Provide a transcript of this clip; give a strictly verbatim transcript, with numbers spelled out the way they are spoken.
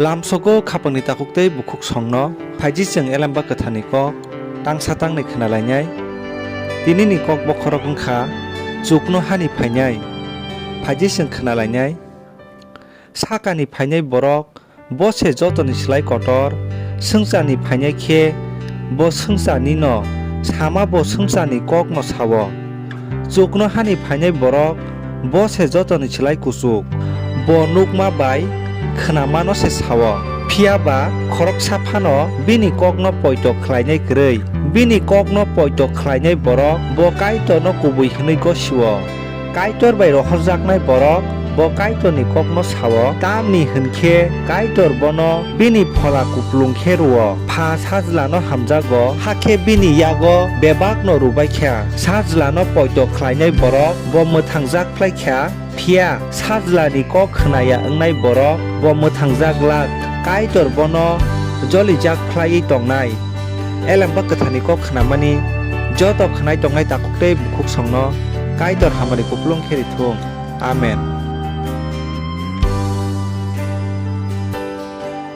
Lamsogo khapangni takhuk tei bukhuk songno, phaidi chwng Elemba Kwtharni kok tangsa tangnwi khwnalainai. Tinini kok bokhorok wng kha chukno hani phainai, phaidi chwng khwnalainai. Sakani phainai borok bo se jotoni slai kotor, swngcharni phainai khe bo swngcharnino sama, bo swngcharni kokno sa-o. Chukno hani phainai borok bo se jotoni slai kuchuk, bo nukma bai khwnamano se sa-o. Phiya ba khoroksa phano bini kokno poito khlainai kwrwi. Bini kokno poito khlainai borok bo Kaitorno kubui hwnwi gosi-o. Kaitor bai rohorjaknai borok bo Kaitorni kokno sa-o, tamni hwn khe Kaitor bono bini phola kupulung khe rw-o. Pha Sajlano hamjago, hakhe bini yago bebakno rw bai kha. Sajlano poito khlainai borok bo mwthangjak phlai kha, phiya Sajlani kok khna ya wngnai borok bo mwthangjak glak, Kaitor bono jolijak phlaiwi tongnai. Elemba Kwtharni kok khnamani joto khnai tongnai takhuk tei bukhuk songno Kaitor hamari kupulung khe ri thung. Amen.